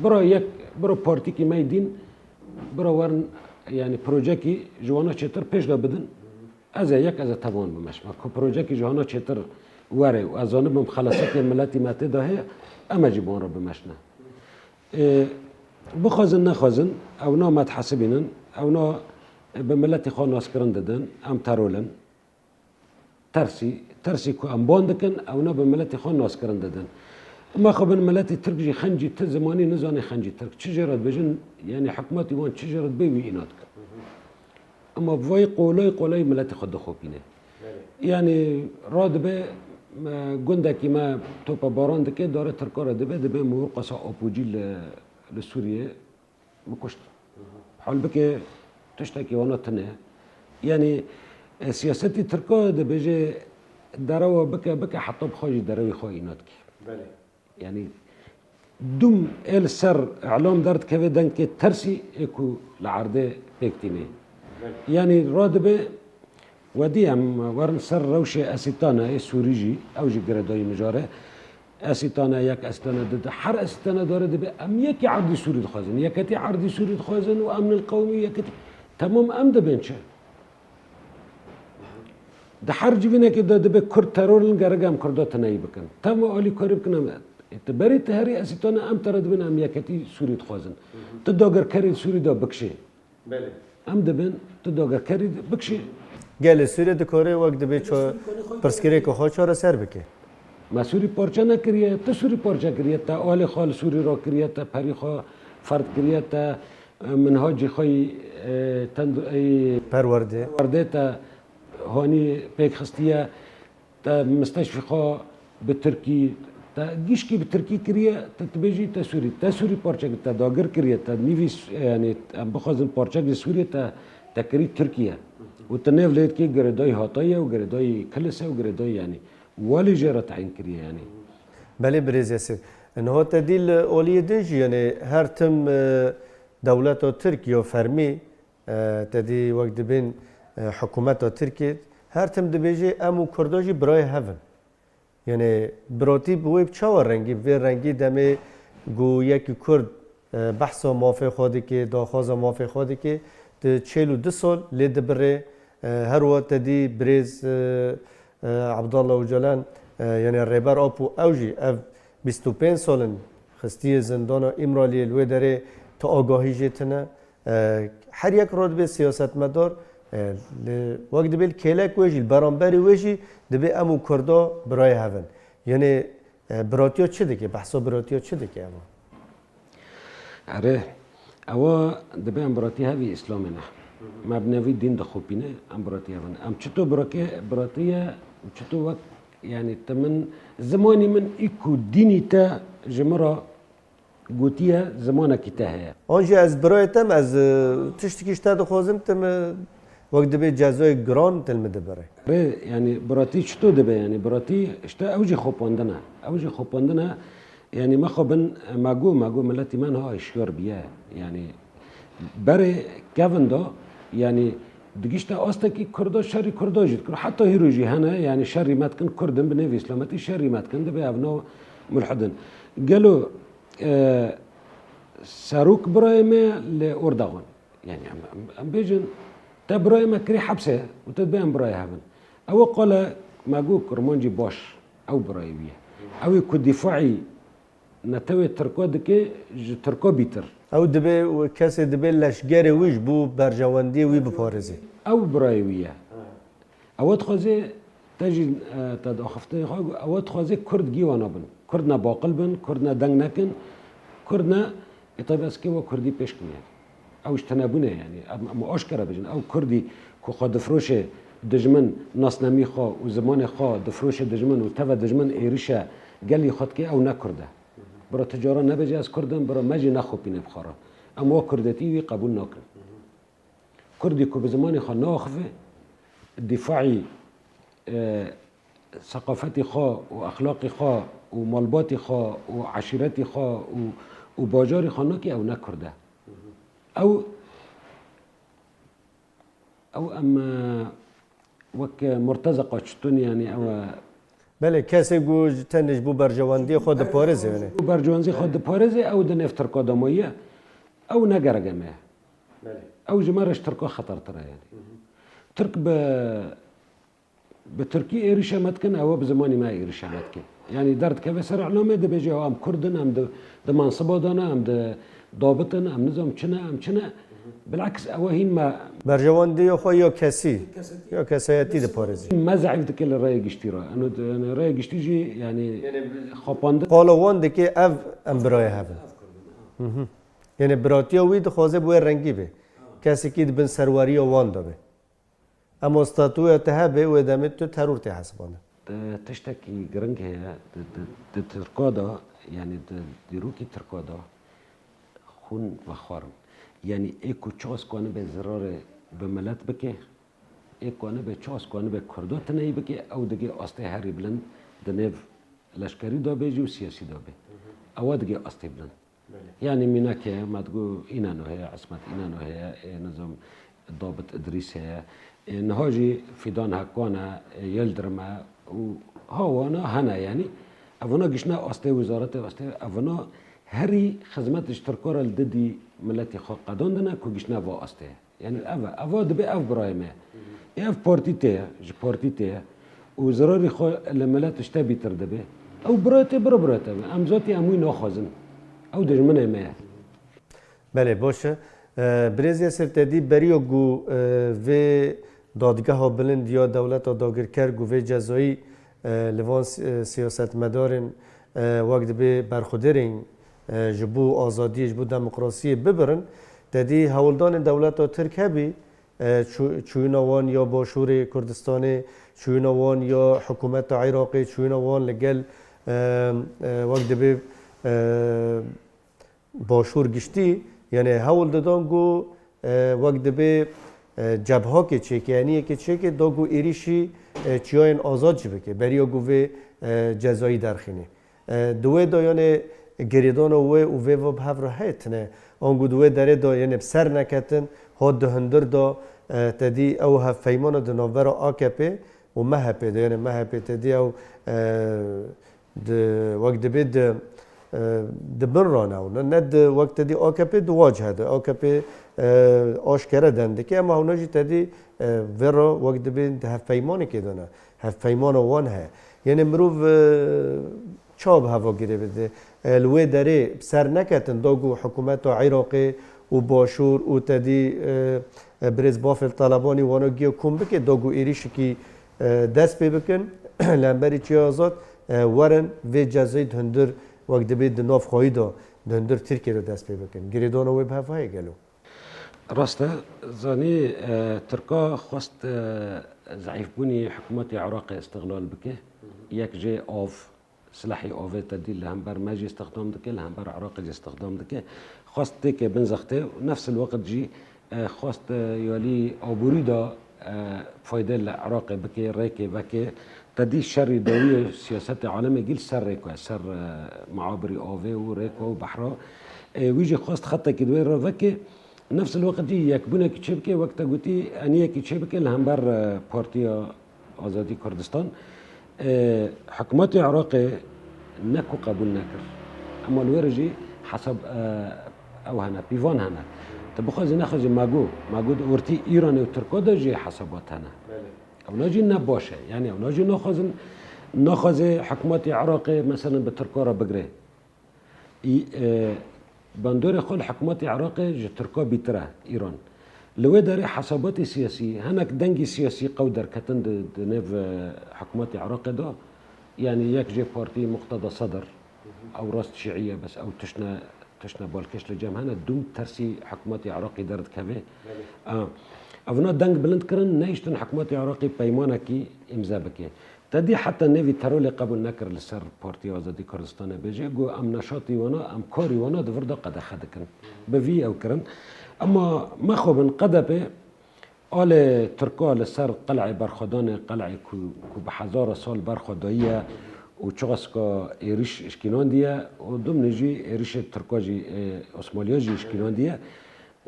bira yek, bira partîkî me yê dîn, bira werin yanî projekî ji wana çêtir pêş de bidin, ez ê yek, ez ê tevan bimeşma. Ku projekî ji wana çêtir were û ez zanibim xelesekê miletî me tê de heye, em ê jî bi wan re bimeşne. Ê, bixwazin nexwazin, ewna me dihesibînin, ewna bi miletî xwe naskirin didin, em terol in. Tersî, tersî ku em ban dikin, ewna bi miletî xwe naskirin didin. Ma xwe bin miletî Tirk jî xencî ti zimanî nizane xencî Tirk. Çi jê re dibêjin, yanî hikûmetî wan çi jê re dibê wî îna dike. Ema vay qolay qolay miletî xwe dixopîne. Belê. Yanî radibe, me, gundekî me tope baran dike, dare Tirka re dibe, dibe mi wir qasa apocî li, li Sûriyê bikuşt. Halbike tiştekî wana tune. Yanî, e, siyasetî Tirka dibêje derewa bike, bike heta bi xwe jî derewê xwe îna dike. Belê. Yanî, dûm ê li ser îlam derdikeve dengê tersî ê ku li erdê pêk tîne. Belê. Yanî, radibe Wedî em werin ser rewşê Esîtane ê Sûrî jî, ew jî girêdayî mijar e. Esîtane yek, Esîtane du, di her Esîtane dare dibe, em yekî erdî Sûrî dixwazin. Yeketî erdî Sûrî dixwazin û emnil qewmî û yeketî. Temam em dibên çi? Di her civînekê de dibe Kurd teror in, gerek em Kurda tineyî bikin. Tema alîkarî bikin em. Ti berî ti herî Esîtane em te re dibin em yeketî Sûrî dixwazin. Tu dagirkerî Sûrî de bikişê. Belê. Em dibin, tu dagirkerî bikişî. Gelê Sûriyê dikore wek dibê ço-, pirsgirêka xwe çareser bike. Me Sûrî parçe nekiriye, tu Sûrî parçe kiriye, te alê xwe li Sûrî rakiriye, te perî xwe ferd kiriye, te, e, minhacî xwe yî, e, tendu-, ey, Perwerdê. Perwerdê te hanî pêk xistiye. Te misteşfî xwe bi tirkî, te gişkî bi tirkî kiriye, te dibêjî te Sûrî, te Sûrî parçek, te dagir kiriye, te nîvî s-, yanî em bixwazin parçek ji Sûriyê te, te kirî Tirkiye. Û te nêv lê dikê girêdayî Hatayê û girêdayî Kilis e û girêdayî yanî. Welî jê re teyîn kiriye yanî. Belê birêz Yasîr. Niha te dî li aliyê din jî yanî her tim, e, dewleta Tirk ya fermî E, te dî wek dibên, e, hikûmeta Tirkiyê her tim dibêje em û Kurda jî birayê hev in. Yanî biratî bi wê çawa rengî, bi vê rengî demê ku yekî Kurd, e, behsa mafê xwe dike, daxwaza mafê xwe dike, tu çêl û du sal lê dibirê, e, her wa te dî birêz, e, e, Abdullah Ocalan, e, yanî Rêber Apo ew jî ev bîst û pênc sal in xistiye zindana Îmraliyê li wê derê tu agahî jê tine. E, her yek re dibê siyasetmedar, e, li, wek dibê li kêlek wê jî, li beramberî wê jî dibê em û Kurda birayê hev in. Yanî, e, biratiya çi dike? Behsa biratiya çi dike eva? Erê, ewa dibê em biratî hevî Îslamê ne. Me bi nevî dîn dixopîne, em biratî hev in. Em çito birake-, biratî ye, çito wek, yanî te min, zimanî min î ku dînî te ji min re gotiye zimanekî te heye. An jî ez birayê te me, ez, e, tiştekî ji te dixwazim, tu mi wek dibê cezayê giran tu li min dibirê. Rê, yanî biratî çito dibe, yanî biratî işte ew jî xopandin e. Ew jî xopandin e, yanî me xwe bin, me got, me got miletî me niha hişyar biye. Yanî berê kevin da, yanî digişte astekî Kurda, şerî Kurda jî dikir. Heta hîro jî hene, yanî şerî me dikin, Kurd in bi nêvî Îslametî şerî me dikin, dibê ev nav mulhid in. Gelo e, serok birayê me li Ordaxan. Yanî em, em, em bêjin, te birayê me kirî hepsê û te dibê em birayê hev in. Ew qale me got kurmancî baş, ew birayê wî ye. Ew ê ku dîfaî netewê Tirka dike ji Tirka bîtir. Ew dibê, kesê dibê leşgerê wî ji bo berjewendiyê wî biparêzê. Ew birayê wî ye. Ew dixwaze, te jî, e, te di axiftinê xwe got, ew dixwaze Kurd gîwana bin. Kurd ne baqil bin, Kurd ne deng nekin, Kurd ne, ê tabi ez kê we Kurdî pêş kim yani. Ew ji tenebûnê yani. Em, em aşkere bijin. Ew Kurdî ku xwe difroşe dijmin nasnemî xwe û zimanê xwe difroşe dijmin û teve dijmin êrişe gelî xwe dike, ew ne Kurd e. Bira tu cara nebêje ez Kurd im, bira me jî nexopîne bi xwe re. Em wa Kurdetî wî qebûl nakin. Kurdî ku bi zimanê xwe naaxive, dîfaî, e, seqafetî xwe û exlaqî xwe û malbatî xwe û eşîretî xwe û, û bajarî xwe nake, ew ne Kurd e. Ew, ew em, e, wek murtezeqa çiton yani ew, e, Belê, kesê ku ji tenê ji bo berjewendiyê xwe diparêze, yani. Bo berjewendiyê xwe diparêze, ew di nêv Tirka de maye. Ew ne gerek em e. Belê. Ew ji me re ji Tirka xetertir e yani. Hı hı. Tirk bi, bi Tirkî êrişe me dikin, ew bi zimanî me êrişe me dikin. Yani derdikeve ser îlamê, dibêje, "Ew em Kurd in, em di, di mensiba de ne, em di dabit in, em nizam çi ne, em çi ne." Bilaks ew hîn me Berjewendiya xwe ya kesî, ya kesayetî diparêzî. Me zeîf dike li rêya giştî re. Eno di, yani rêya giştî jî yani xapandin. Qala wan dike ev em birayê hev in. Hı hı. Yani biratiya wî dixwaze bi wê rengî be. Kesekî di bin serweriya wan de be. Ema statûya te hebe, wê demê tu teror tê hesibandin. Di tiştekî giring heye, di, di, di Tirka de, yani di dîrokî Tirka de xûn vexwarin. Yani ê ku çiqas kanibe zirarê bi milet bike, ê kanibe çiqas kanibe Kurda tineyî bike, ew digê astê herî bilind di nêv leşkerî de bê jî û siyasî de bê. Ewa digê astê bilind. Belê. Yani mînakê me digo Înano heye, Ismet Înano heye, ê nizam Dabit Idrîs heye, ê niha jî Fîdan Hekwan e, ê Yildirim e û ha wana hene yani. Evana gişne astê wizaretê astê, evana herî xizmet ji Tirka re li didî miletê xwe qedandine ku gişne va astê. Yani ev e, eva dibe ev birayê me. Ev partî tê ye, ji partî tê ye. Û zirarî xwe li milet ji te bîtir dibe. Ew birayê tê bira birayê te be. Em zatî em wî naxwazin. Ew dijminê me ye. Belê, baş e. E, Birêz Yesir, te dî beriya ku, e, vê dadgeha bilind ya dewleta dagirker ku vê cezayî, e, li van si-, e, siyasetmedarên, e, wek dibê berxwedêrên, e, ji bo azadiyê, ji bo demokrasiyê bibirin, te dî hewldanên dewleta Tirk hebî, e, çû-, çûyîna wan ya Başûrê Kurdistanê, çûyîna wan ya hikûmeta Iraqê, çûyîna wan li gel, e, e, wek dibê, e, Başûr giştî, yani hewl didan ku, e, wek dibê, e, cebhakê çêke, yanî yekê çêke, da ku êrîşî, e, çiyayên azad jî bike, beriya ku vê, e, cezayî derxînê. E, di wê de yani girêdana wê û vê ve bi hev re heye tine. Anku di wê derê de yani bi ser neketin, hat di hundir de, e, te dî ew hevpeymana di navbera A K P û M H P de, yani M H P te dî ew, e, di, wek dibê di, e, di bin re ne, ne, ne di, wek te dî A K P di wacihe de. A K P, e, aşkere deng dike, ema hewna jî te dî, e, vê re wek dibê di hevpeymanekê de ne. Hevpeymana wan heye. Yani mirov, e, çawa bi heva girê bide? E, li wê derê bi ser neketin, da ku hikûmeta Iraqê û Başûr û te dî, e, e, birêz Bafêl Talebanî wana giya kom bike, da ku êrîşekî, e, dest pê bikin, li hemberî Çiya Azad, e, werin vê cezayî di hundir wek dibê di nav xweyî de, di hundir Tirkiyê de dest pê bikin. Girêdana wê bi hev heye gelo? Rast e, zanî, e, Tirka xwest, e, zeîfbûnî hikûmetê Iraqê îstixlal bike. Yek jê av, silahê avê te dî li hember me jî îstixdam dike, li hember Iraqê jî îstixdam dike. Xwest têke bin zextê û nefs il weqt jî, e, xwest, e, yalî aborî de, e, fayde li Iraqê bike, rêkê veke. Te dî şerî dawiyê siyasetê alemê gî li ser rêko ye, ser, e, meabirî avê û rêko û behra. E, wî jî xwest xetekî di wê re veke. Nefs il weqt jî yekbûnekî çêbike, wek te gotî, eniyekî çêbike li hember, e, Partiya Azadî Kurdistan. E, hikûmetê Iraqê ne ku qebûl nekir. Ema li wê re jî hesab, e, ew hene, pîvan hene. Tu bixwazî nexwazî me got, me got ortî Îranê û Tirka de jî hesabat hene. Belê. Ewna jî ne baş e. Yani ewna jî naxwazin, naxwaze hikûmetê Iraqê, meselen, bi Tirka re bigire. Î, e, bandorê xwe li hikûmetê Iraqê ji Tirka bîtir e, Îran. Li wê derê hesabatê siyasî, hinek dengê siyasî qew derketin di, di nêv, e, hikûmetê Iraqê de. Yani yek jê partî Muqteda Sedr, ew rast şîî ye, bes ew tiştine, tiştine balkêş li cem hene, dûm tersî hikûmetê Iraqê derdikeve. Belê. A, evna deng bilind kirin, nehiştin hikûmetê Iraqê peymanekî îmze bike. Te dî heta nêvî terorê qebûl nekir li ser Partiya Azadî Kurdistanê bêje, got, "Em neşatî wana, em karî wana di vir de qedexe dikin." Bi vî ew kirin. Ema mexabin, K D P alê Tirka li ser qel'ê berxwedanê, qel'ê ku, ku bi hezara sal berxwe dayiye û çiqaska êrîş şkînandiye û dimnê jî êrîşê Tirka jî, ê, Osmaliya jî şkînandiye.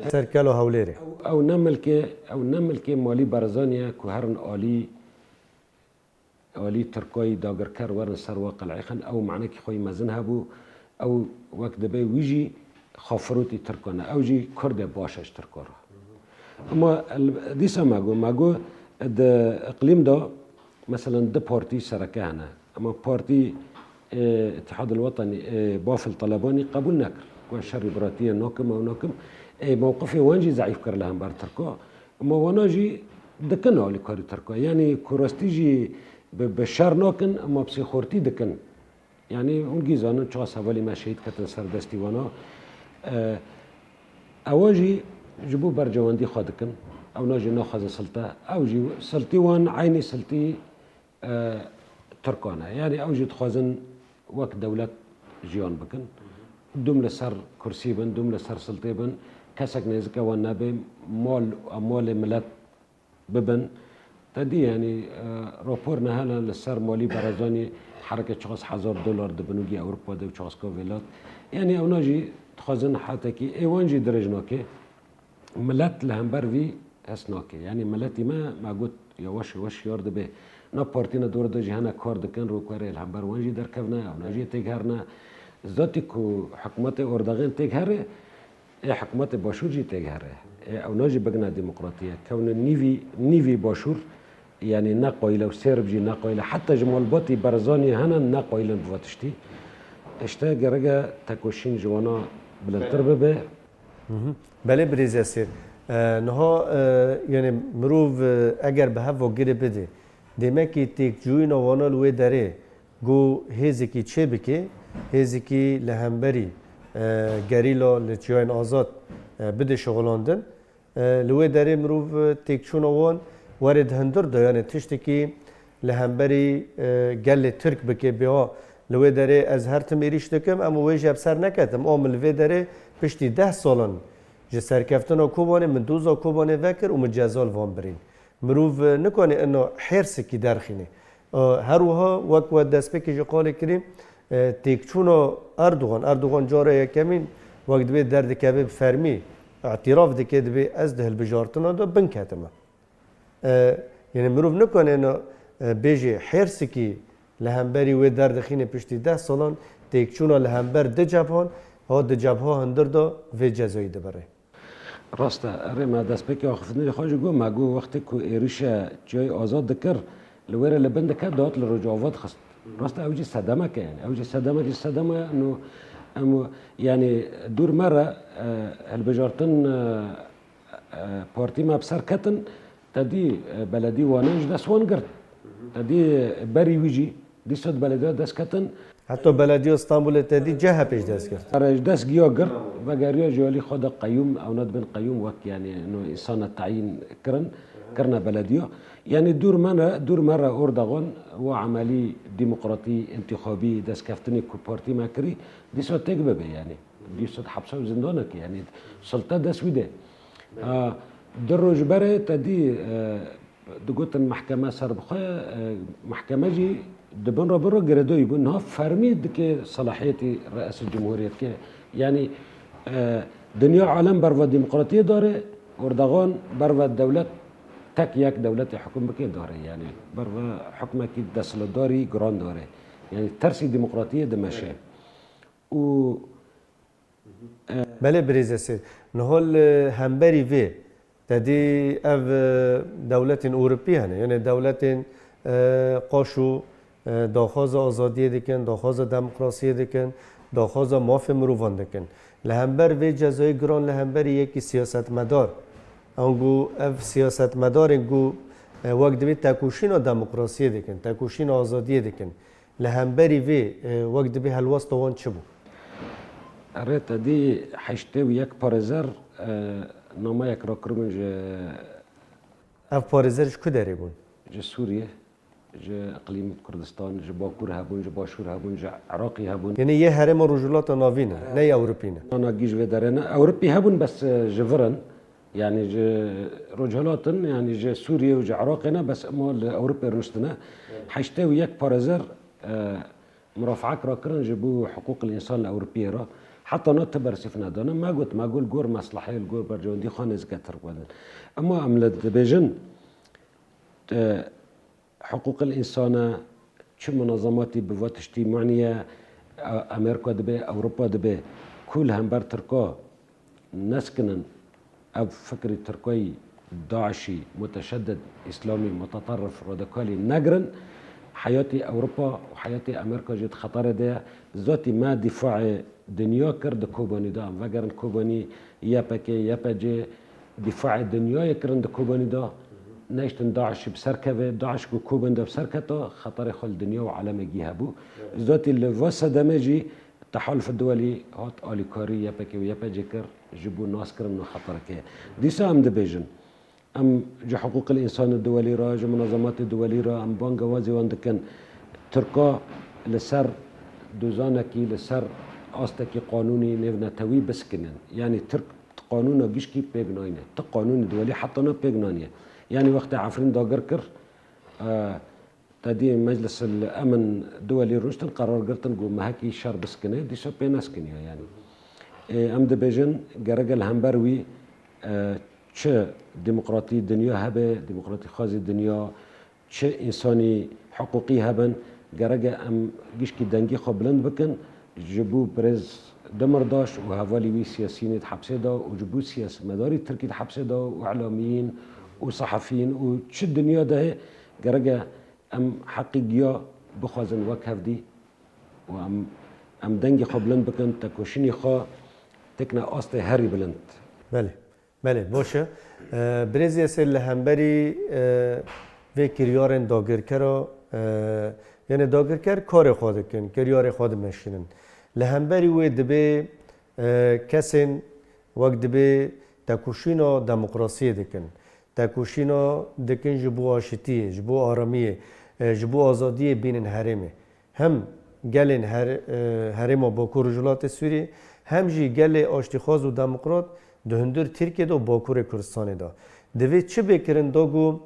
Ser Kelo Hewlêrê. Ew, ew ne milkê, ew ne milkê Malî Barzanî ye ku herin alî alî Tirkayî dagirker werin ser wa qel'ê xin, ew manekî xwe yî mezin hebû, ew wek dibe wî jî xafirotî Tirkan e, ew jî Kurdê baş e ji Tirkan re. Ama el-, dîsa me got, me got di iqlîm de, meselen, du partî sereke hene. Ama partî, e, Îtîhad el-Wetenî, e, Bafil Telebanî qebûl nekir. Ku ez şerî biratiyê nakim, ew nakim. Ê, mewqifê wan jî zeîf kir li hember Tirka. Ama wana jî dikin alîkarî Tirka. Yanî ku rastî jî bi, bi şer nakin, ama psîxortî dikin. Yanî hûn gî zanin çiqas hevalî me şehîd ketin ser destî wana. E, ewa jî ji bo berjewendî xwe dikin. Ewna jî naxwazin silte. Ew jî siltî wan eynî siltî, e, Tirkan e. Yanî ew jî dixwazin wek dewlet jiyan bikin. Dûm li ser kursî bin, dûm li ser siltê bin. Kesek nêzike wan nebe, mal, malê milet bibin. Te dî, yanî, e, rapor ne hene li ser malî Barzanî herike çiqas hezar dolar dibin û gî Ewropa de û çiqas ka vêlat. Yanî, ewna jî dixwazin hetekî ê wan jî dirêj nake. Milet li hember vî hest nake. Yanî, miletî me, me got, yavaş yavaş şiyar dibe. Na partîna dor de jî hene kar dikin, rokwerê li hember wan jî derkevne, ewna jî têgiherne. Zatî ku hikûmetê Ordaxên têgihre, ê hikûmetê Başûr jî têgihre. Ê ewna jî bigine demokratiye. Kewne nîvî, nîvî Başûr, yanî ne qayîl e û sêrb jî ne qayîl e. Heta ji malbatî Barzanî hene ne qayîl in bi va tiştî. Îşte gereke tekoşîn ji wana bilindtir bibe. Mhm. Belê birêz Yasîr. E, niha, e, yanî mirov, e, eger bi hev ve girê bide, demekî têkçûyîna wana li wê derê ku hêzekî çêbike, hêzekî li hemberî, e, gerîla li çiyayên azad, e, bide şixulandin. E, li wê derê mirov, e, têkçûna wan were di hundir de, yanî tiştekî li hemberî, e, gelê Tirk bike, bê ha li wê derê ez her tim êrîş dikim, em wê jî bi ser neketim. A min li vê derê piştî deh salan ji serkeftina Kobanê, min doza Kobanê vekir û min ceza li van birîn. Mirov, e, nikane ina hêrsekî derxîne. E, her wiha wek we destpêkê ji qalê kirî, e, têkçûna Erdogan, Erdogan cara yekemîn wek dibê derdikeve bi fermî, îtiraf dike, dibê ez di hilbijartina de bin ketime. E, yanî mirov nikane ina, e, bêje hêrsekî li hemberî wê derdixîne piştî deh salan têkçûna li hember di cebhan, ha di cebha hundir de vê cezayî dibire. Rast e, erê me destpêkê axiftinê xwe jî got, me got wextê ku êrîşe çiyayê azad dikir, li wêrê li bin dike, dihat li Rojava dixist. Rast e, ew jî sedemek e, yanî ew jî sedemek jî sedema ye, no, em, yanî dûr me re, e, hilbijartin, e, e, partî me bi ser ketin, te dî, e, beledî Wanê ji dest wan girt. Te dî, e, berî wî jî, dîsa di belediya dest ketin. Heta belediya Stenbolê te dî C H P ji dest girt. Are ji dest giya girt, vegeriya ji alî xwe de qeyûm, ewna dibin qeyûm wek, yanî, no, însana teyîn kirin, kirine belediya. Yanî dûr me re, dûr me re Ordaxan wa emelî demokratî, întîxabî, destkeftinê ku partî me kirî, dîsa têk bibe, yanî. Dîsa di hepsa û zindanek, yanî sulte dest wî de. Ha, du roj berê te dî, e, digotin mehkeme ser bi xwe, e, mehkeme jî di bin re, bin re girêdayî bû. Niha fermî dike selahiyetî reisê cumhuriyet ke. Yanî, e, dinya alem berva demokratiyê dare, Ordaxan berva dewlet, tek yek dewletê hukm bike dare. Yanî berva hukmekî desthilatdarî giran dare. Yanî tersî demokratiyê dimeşe. Û Belê birêz Esêr. Niha li hemberî vê te dî ev, e, dewletên Ewropî hene. Yanî dewletên, e, qaşo, e, daxwaza azadiyê dikin, daxwaza demokrasiyê dikin, daxwaza mafê mirovan dikin. Li hember vê cezayê giran li hemberî yekî siyasetmedar. Ango ev siyasetmedarên ku, e, wek dibê tekoşîna demokrasiyê dikin, tekoşîna azadiyê dikin. Li hemberî vê, e, wek dibê helwesta wan çi bû? Erê te dî heştê û yek parêzer, e, nameyek rakiribûn ji Ev parêzer ji ku derê bûn? Ji Sûriyê, ji iqlîm Kurdistan, ji Bakur hebûn, ji Başûr hebûn, ji Iraqî hebûn. Yanî yê herêma Rojhilata Navîn e, ne yê Ewropî ne? Na, na, gî ji vê derê ne. Ewropî hebûn, bes, e, ji vir in. Yanî ji Rojhilat in, yanî ji Sûriyê û ji Iraqê ne, bes ema li Ewropê rûniştine. Heştê û yek parêzer, e, murafeek rakirin ji bo hiqûqil însan li Ewropiyê re. Heta na ti bersîv nedane. Me got, me got li gor meslehê, li gor berjewendî xwe nêzîke Tirk vedin. Ema em li dibêjin, e, hiqûqil însan e, çi munazematî bi va tiştî maniye, e, Amerîka dibe, Ewropa dibe, ku li hember Tirka neskinin Ev fikrî Tirkoyî, DAIŞî, muteşeddid, îslamî, muteterrif, radikalî negirin, heyatî Ewropa û heyatî Amerka jî di xeterê de ye. Zatî me dîfaê dinya kir di Kobanî de. Em vegerin Kobanî, Y P G, Y P G dîfaê dinyayê kirin di Kobanî de. Nehiştin DAIŞî bi ser keve. DAIŞ ku Kobanî de bi ser keta, xeterê xwe li dinya û alemê gî hebû. Zatî li va sedemê jî Tehaluf Duwelî hat alîkarî Y P G û Y P G kir, ji bo naskirin nû xetereke. Dîsa em dibêjin, em ji hiqûqil însanê duwelî re, ji munazematê duwelî re, em bangewazî wan dikin. Tirka li ser dozanekî, li ser astekî qanûnî nêvnetewî biskinin. Yanî Tirk qanûna gişkî pêk nayne. Ti qanûnî duwelî heta niha pêk naniye. Yanî wextê Efrîn dagir kir, e, Te dî Meclis el Emin duwelî rûştin, qerar girtin ku mehekî şer biskine, dîsa pê neskiniya yanî. Ê, em dibêjin gereke li hember wî, e, çi demokratî dinya hebe, demokratî xwazî dinya, çi însanî hiqûqî hebin, gereke em gişkî dengî xwe bilind bikin, ji bo birêz Demirdaş û hevalî wî siyasînê di hepsê de û ji bo siyasetmedarî Tirkî di hepsê de û îlamiyîn û sehefiyîn û çi dinya de hê, gereke Em heqî giya bixwazin wek hevdî û em, em dengê xwe bilind bikin, tekoşînê xwe têkine astê herî bilind. Belê, belê, baş e. E, Birêz Yesê, li hemberî, e, vê kiryarên dagirkera, e, yanî dagirker karê xwe dikin, kiryarê xwe dimeşînin. Li hemberî wê dibê, e, kesên wek dibê tekoşîna demokrasiyê dikin. Tekoşîna dikin ji bo aşitiyê, ji bo aramiyê, e, ji bo azadiyê bînin herêmê. Hem gelên her-, e, herêma Bakur Rojhilatê Sûriyê, hem jî gelê aştîxwaz û demokrat di hundir Tirkiyê de û Bakurê Kurdistanê de. Divê çi bê kirin da ku,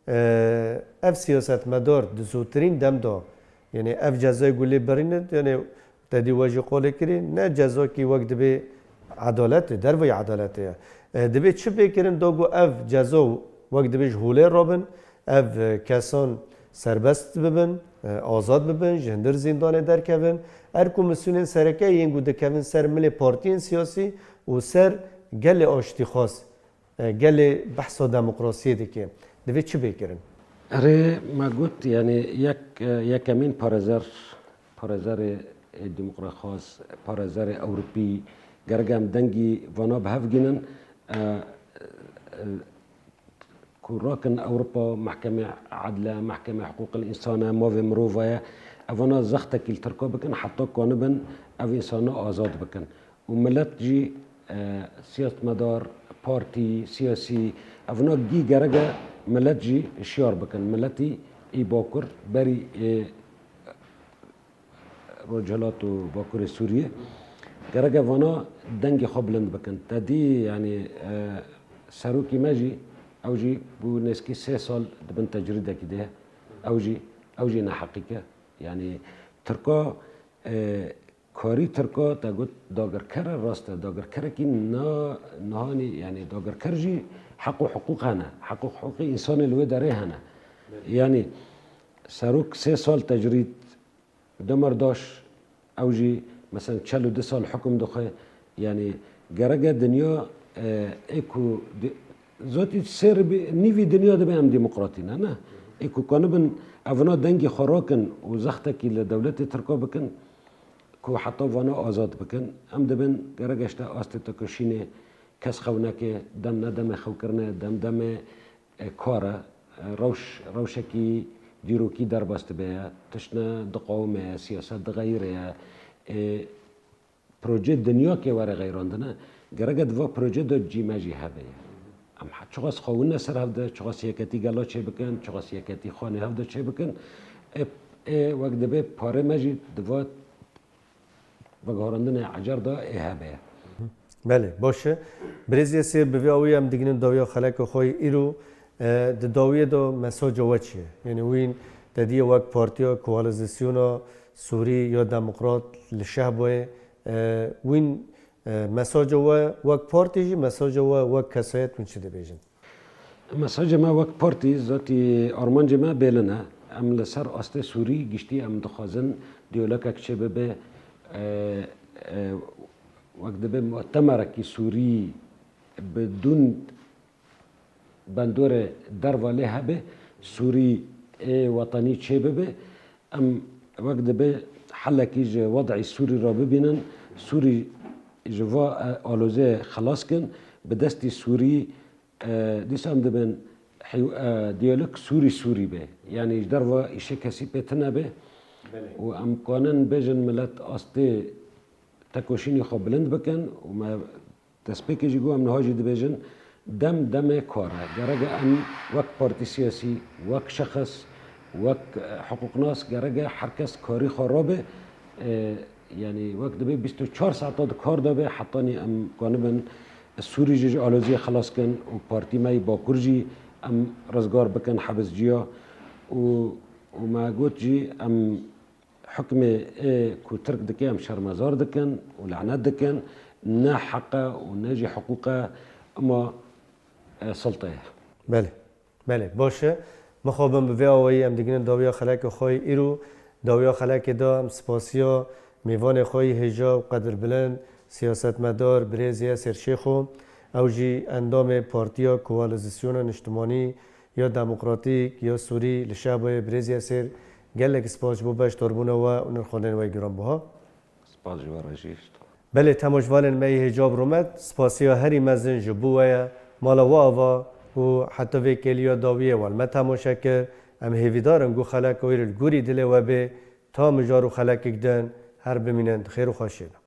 e, ev siyasetmedar di zûtirîn dem de, yanî ev cezayê ku lê birînin, yanî Te dî we jî qolê kirî, ne cezakî wek dibê edalet e, derveyî edaletê ye. E, dibê çi bê kirin da ku ev ceza wek dibê ji holê rabin, ev, e, kesan serbest bibin, e, azad bibin, ji hundir zîndanê derkevin. Ev komîsyonên sereke yên ku dikevin ser milê partiyên siyasî û ser gelê aştîxwaz. E, gelê behsa demokrasiyê dike. Divê çi bê kirin? Erê, me got, yanî yek, e, yekemîn parêzer, parêzerê, e, demokratxwaz, parêzerê Ewropî, gerek em dengî vana bi hev gînin, e, e, ku rakin Ewropa, mehkemê edle, mehkemê hiqûqil însan e, mavê mirova ye, evana zextekî li Tirka bikin, heta kanibin ev însana azad bikin. Û milet jî, e, siyasetmedar, partî, siyasî, evna gî gerek e milet jî hişyar bikin. Miletî ê Bakur berî ê Rojhilat û Bakurê Sûriyê gerek e vana dengê xwe bilind bikin. Te dî, yanî, e, serokî me jî, ew jî bû nêzkî sê sal di bin tecrîdekî de ye. Ew jî, ew jî neheqîk e. Yanî Tirka, e, Karî Tirka te got dagirker e, rast e. Dagirkerekî na, nihanî, yanî dagirker jî heq û hiqûq hene. Heq û hiqûqê însanê li wê derê hene. Belê. Yanî serok sê sal tecrîd, Demirdaş, ew jî mesela çel û du sal hukum dixwe. Yanî gerek e dinya, e, ê ku di-, zotî sêr bi-, nîvî dinya dibe em demokratî ne, ne? Ê ku kanibin evna dengî xwe rakin û zextekî li dewletê Tirka bikin, ku heta vana azad bikin. Em dibin gerek e ji te astê tekoşînê kes xew neke, dem ne demê xewkirinê, dem demê, e, kar e. E, rewş, rewşekî dîrokî derbas dibe ye, tiştine diqewime ye, siyaset dixeyire ye. E, Proje dinya ke were xeyrandine, gerek e di va proje de cî me jî hebe ye. Em he-, çiqas xwe wine ser hev de, çiqas yeketî gela çêbikin, çiqas yeketî xanê hev de çêbikin, ê, ê wek dibe parê me jî di va veguherandinê ecar de ê hebe ye. Belê, baş e. Birêz Yesê, bi vê awî em digihînin dawiya xeleka xwe yê îro. E, di dawiyê de mesaja we çi ye? Yanî wîn te dîye wek partiya koalîzîsyona Sûrî ya demokrat li Şehboyê, e, wîn, e, mesaja we wek partî jî, mesaja we wek kesayet wîn çi dibêjin? Mesaja me wek partî, zatî armancê me bêlin e. Em li ser astê Sûrî giştî em dixwazin diyalogek çêbibe, e, e, wek dibe mutemerekî Sûrî bidûn bandorê derva lê hebe, Sûrî ê wetanî çêbibe. Em wek dibe helekî ji wed'î Sûrî re bibînin, Sûrî ji va, e, alozeyê xelas kin, bi destî Sûrî, e, dîsa em dibin hew-, e, diyalog Sûrî-Sûrî be. Yanî ji derva îşê kesî pê tune be. Belê. Û em kanin bêjin milet astê tekoşînê xwe bilind bikin û me destpêkê jî got, em niha jî dibêjin, dem demê kar e. Gerek e em wek partî siyasî, wek şexs, wek, e, hiqûqnas, gerek e her kes karî xwe rabe. E, yanî wek dibe bîst û çar saeta di kar de be, hetanî em kanibin Sûrî jî ji aloziyê xelas kin û partî me yî Bakur jî em rizgar bikin hebisciya. Û, û me got jî em hukmê ê ku Tirk dike em şermezar dikin û lanet dikin, ne heq e û ne jî hiqûq e, ima, e, silte ye. Belê, belê, baş e. Mixabin bi vê awayî em digihînin dawiya xelekê xwe yê îro. Dawiya xelekê de em spasiya mêvanê xwe yê hêja û qedirbilind, siyasetmedar, birêz Yasir Şêxo, ew jî endamê Partiya Koalîsiyona Niştimanî ya Demokratîk ya Sûrî li Şehbayê, birêz Yasir, gelek spas ji bo beşdarbûna we û nirxandinên we yê giranbiha. Spas ji we re jî. Belê, temaşevanên me yê hêja û rûmet, spasiya herî mezin ji bo we ye. Mala we ava û heta vê kêliya dawiyê we li me temaşe kir. Em hêvîdar in ku xeleka wê li gorî dilê we bê. Ta mijar û xelekek din, her bimînin di xêr û xweşiyê de.